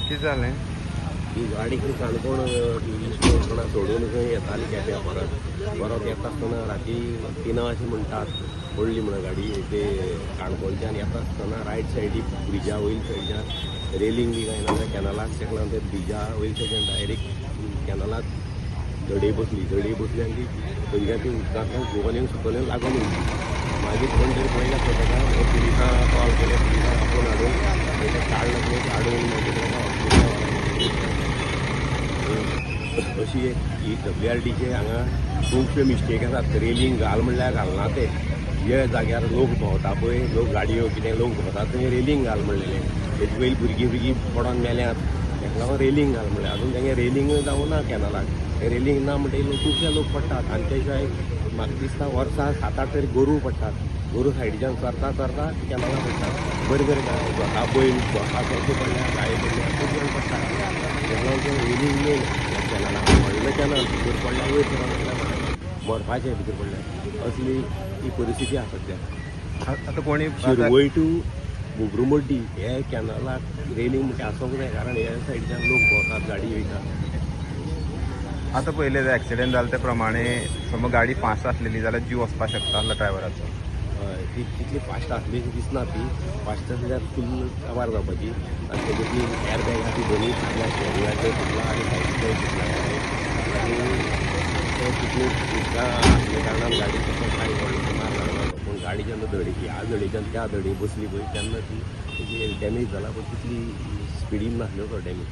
कितें जालें? ही गाडी खंय काणकोण इश्ट सोडून खंय येताली केप्यां परत परत येता आसतना राती 3 अशें म्हणटात पडली म्हणून गाडी. ते काणकोणच्यान येता आसतना रायट सायडी ब्रिजा वयल्या सायडीच्यान रेलिंग बी कांय ना, कॅनलाक तेका लागून ते ब्रिजा वयल्या सायडीच्यान डायरेक्ट कॅनलाक धडे बसली. धडे बसली आनी ती थंयच्यान ती उदकांतल्यान फुगोन येवन सकयल येवन लागून उरली. मागीर कोण तरी पळयलें आसता ताका, पुलिसांक कॉल केले, पुलिसांक आपोवन हाडून ताका काडलो, पळय काडून मागीर ताका हॉस्पिटलान व्हरलो. अशी एक ही WRDचे हांगा खुबश्यो मिस्टेक आसात. रेलिंग घाल म्हणल्यार घालना ते, जे जाग्यार लोक भोंवता पळय, लोक गाडयो कितें लोक भोंवता थंय रेलिंग घाल म्हणलेलें. तेजे पयलीं भुरगीं भुरगीं पडोन मेल्यात, ताका लागून रेलिंग घाल म्हणलें. अजून तेंगे रेलिंग जावं ना कॅनलाक, तें रेलिंग ना म्हणटकीर खुबशे लोक पडटात. आनी ते शिवाय म्हाका दिसता वर्सा 7-8 तरी गोरूं पडटात. गोरूं सायडीच्यान चरता चरता कॅनलाक पडटात. बरें बरें गोठा बैल गोठा चडशे पडल्या, गाय पडल्या, खूब जाण पडटात. ताका लागून तें रेलिंग मेन कॅनलाक व्हडलें कॅनल भितर पडल्यार वयर सरप मरपाचें भितर पडल्यार, असली ही परिस्थिती आसा सद्या. आतां कोणी शिरवय टू मोगरुमड्डी हे कॅनलाक रेलिंग म्हणटा आसूंक जाय, कारण हे सायडीच्यान लोक भोंवतात, गाडी वयता. आतां पयलें एक्सिडेंट जालें ते प्रमाणे समज गाडी फास्ट आसलेली जाल्यार जीव वचपाक शकता आसलो ड्रायव्हराचो. हय, ती तितली फास्ट आसली अशी दिसना. ती फास्ट आसल्यार फूल काबार जावपाची. आनी तेजेतली एअर बॅग आहा ती दोनूय फुटल्या, स्टेरिंगाचेर फुटला आनी सायडीचेर फुटला. आनी ते तितली उदकां आसल्या कारणान गाडी तसो कांय व्हडलो मार लागलो. पूण गाडी जेन्ना धडी ह्या धडीच्यान त्या धडी बसली पळय तेन्ना ती तेजी डॅमेज जाला, पूण तितली स्पिडीन नासल्यो तो डॅमेज.